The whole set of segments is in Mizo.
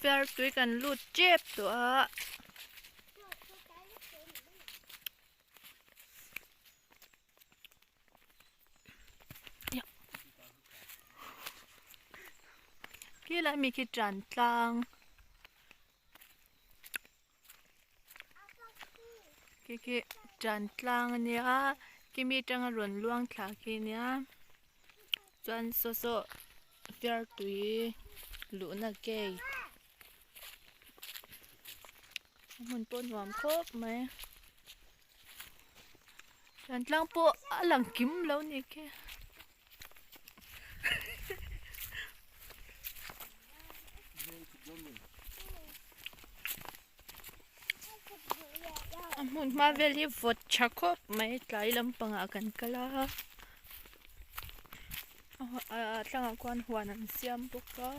Fiartui kan lut tep tawh a. Khi lai mi khi tan tlang. Khi khi tan tlang a nia kimi atanga rawn luang thla khi a nia chuan saw saw fiartui luhna gate a hmun pawh nuam khawp mai. Tan tlang pawh a lang kim lo ni khi. A hmun hma vel hi vawt tha khawp mai tlai lampangah kan kal a a tlangah khuan huan an siam bawk a.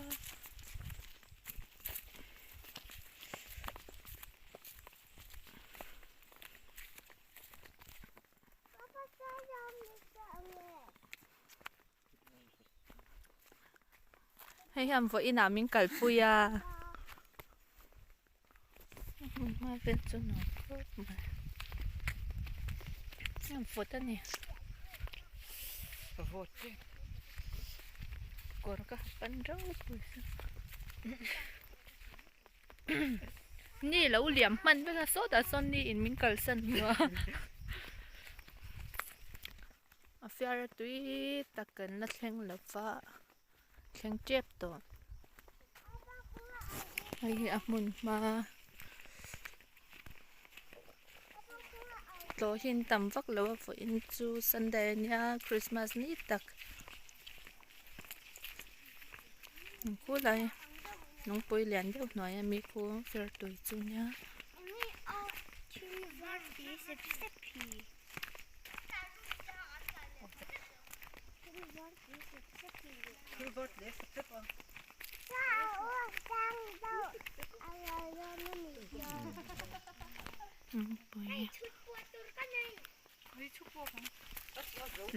Hei hian vawiin ah min kalpui a hmun hma vel chu nuam khawp mai a vawt a ni kawr ka ha pan reuh pawisa. Ni lo liam hman vek a sawtah sawn ni in min kalsan hnu a a fiar a tui tak kan la thleng lo va thleng tep tawh hei hi a hmun hma tlawh hi an tam vak lo a vawiin chu sunday ania christmas ni tak. Khulai lungpui lian deuh hnuaia mi khu fer tui chu nia.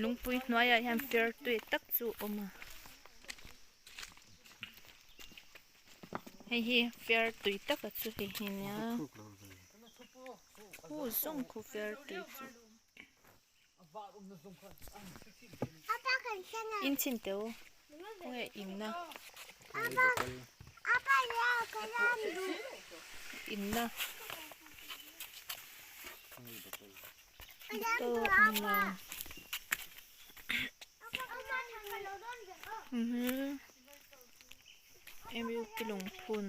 Lungpui hnuaiah hian fer tui tak chu a awm a hei hi fer tui tak a chu hei hi nia khu zawng khu fer tui chu in chhin teh u khawnge in na in na. MUP lungphun.